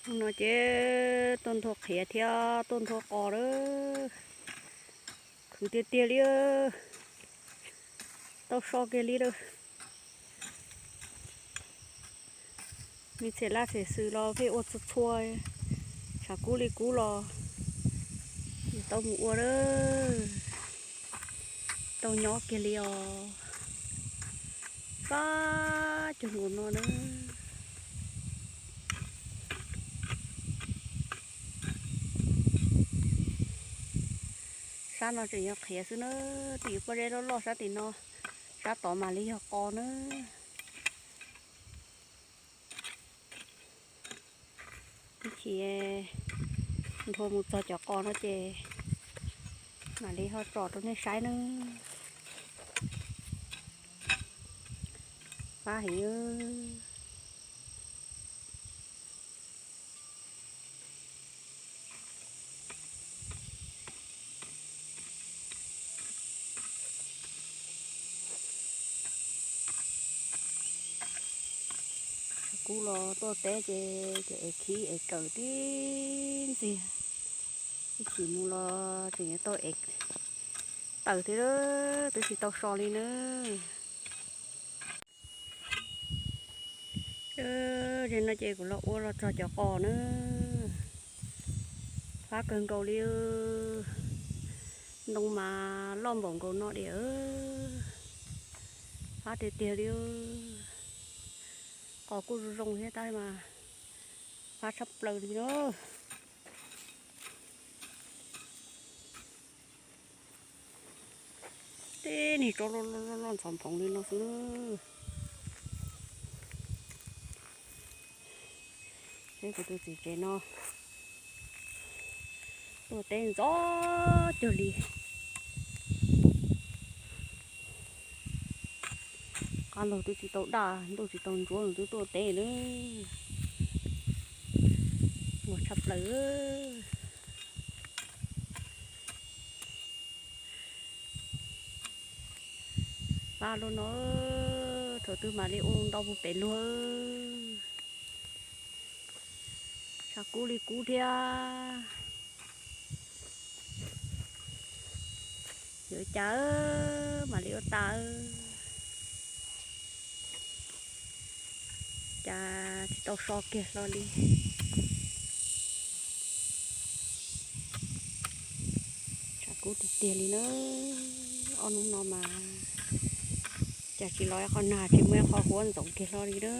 No ces tuaj nthua qhiav thiab tuaj nthua qos lawm. Khwv tiag tiag li, tau so kiag li lawm. Me txhia laj txhia xwm los pheej ua txhua txhua, tshav kub li kub los tau mus ua lawm. Tau nyob kiag li os. Pab cog nkaus no na. Sab no tseem yog qhiav xwb na, twb yuav pob zeb loj loj sab tim no, sab tod mam li yog qos na. Ib chim nthua mus txog cov qos no ces mam li ho tsom rau nej saib nawb. Pab heev. Kub los tuaj teb ces cov ev khib ev kawm tib ntxiag. Ib chim mus los tseem yuav tau ev taws thiab, twb tsis tau so li na. Ces no ces kuv los ua los txog cov qos na. Fab kawg nkaus li. Ntoo mas loj npaum nkaus no diam. Fab tiag tiag li. Qos kuj zoo zoo thiab tab mas fab tshaj plaws li na. Tib niag tsob loj loj ntxhov nphoov li no xwb. Peb kuv tus txiv tsev no tuaj teb ntxov cuag li. Qab laug twb tsis tau daj, ntuj tsis tau ntsuab nws twb tuaj teb na. Ua tshaj plaws. Pab lub no, thaum twg mam li ua ntau puag pem luag. Tshav kub li kub thiab. Yuav cas mam li ua tas. Cas tsis tau so kiag hlo li. Tshav kub tiag tiag li na. Ob hnub no mas cas tsis los qhov nag tsis muaj qhov huab ntxoov kiag hlo li na.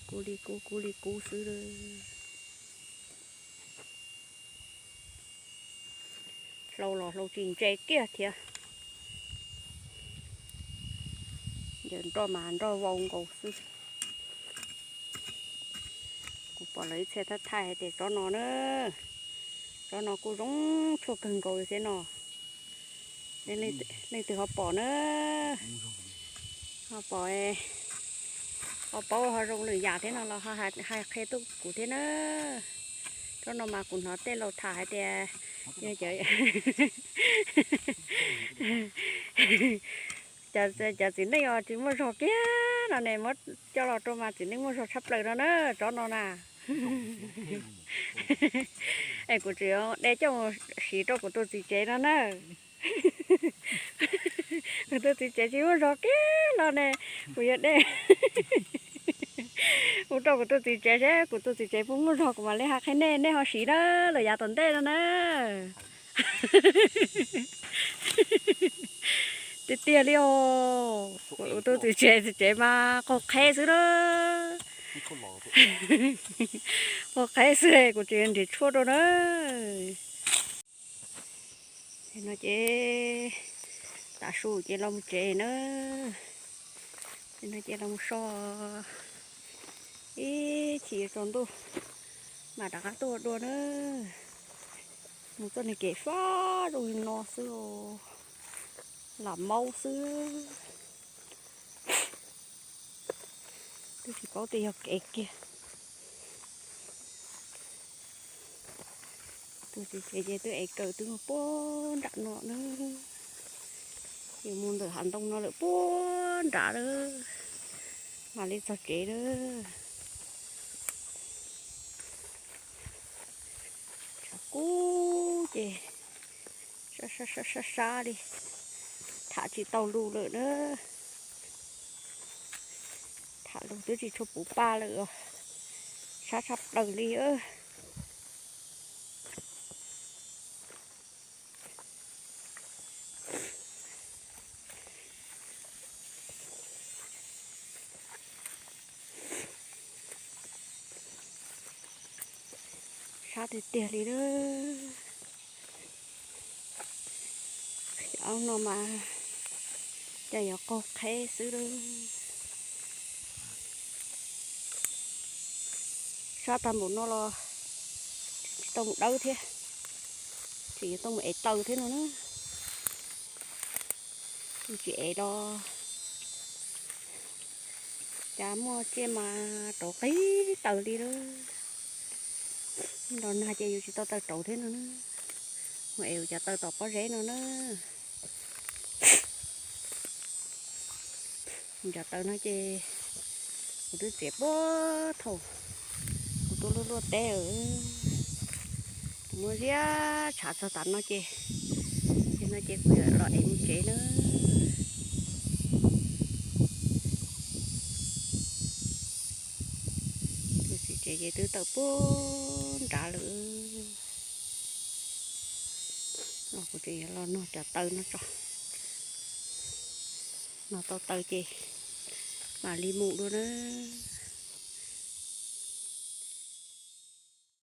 Kub li kub, kub li kub xwb. Hlau los hlau tsis ntse kiag thiab. Yawm nroj mas nroj vau nkaus xwb. Kuv pom lawv ib txhia thaij thaij hais tias tsob no na, tsob no kuj zoo tshuaj kawg nkaus li thiab no. Leej twg ho pom na, ho pom, ho paub ho zoo lwm yam thiab no los ho hais qhia tuaj kuv thiab na. Tsob no mas kuv hnov tej laus tham hais tias, cov txiv neej os tsis muaj zog kiag no ne, muab coj los rau mas txiv neej muaj zog tshaj plaws no na, tsob no na. Es kuv tseem de coj mus siv rau kuv tus txiv tsev no na. Kuv tus txiv tsev tsis muaj zog kiag los ne, kuv yuav de mus rau kuv tus txiv tsev seb kuv tus txiv tsev puas muaj zog kuv mam li hais qhia nej, nej ho siv na, lwm yav tom ntej no na. Tiag tiag li os, kuv tus txiv tsev, txiv tsev mas qaug qheb xwb na. Qaug qheb xwb, kuv tseem nrhiav tshuaj rau na. No ces tav su ces los mus tsev na. No ces los mus so, ib chim yuav tsaus ntuj mam rov qab tuaj ua dua na. Mus txoj niag kev fab zoo li no xwb, lam maub xwb. Twb tsis paub tias yog kev kiag. Tus txiv tsev ces twb ev kawm twb mus puag nram no na. Ces mus ntawm hav ntoo no lawm puag nrad lawm, mam li txog tsev lawm. Tshav kub ces sab sab sab sab li, tham tsis tau lus lawm na. Tham lus twb tsis tshua puv pa lawm, sab tshaj plaws li. Sab tiag tiag li lawm. Ob no mas cas yuav qaug qheb xwb lawm. Sab tag npaum no los tsis tau mus dawb thiab, tseem yuav tau mus ev taws thiab no na. Yus tsis ev los cas muaj tsiaj mas rauv qig taws li lawm. Nrog nag ces yus tsis tau taws rauv thiab no na. Mus ev yus cov taws tom pob zeb no na. Cov taws no ces kuv twb txiav puag thaum kuv tuaj luaj luaj teb. Kuv muab ziab tshav txog tav no ces, no ces kuv yuav los ev mus tsev na. Tus txiv tsev ces twb tawm puag nrad lawm. Los kuv tseem yuav los nog cov taws no tso. Nog tau taws ces mam li mus dua nawb.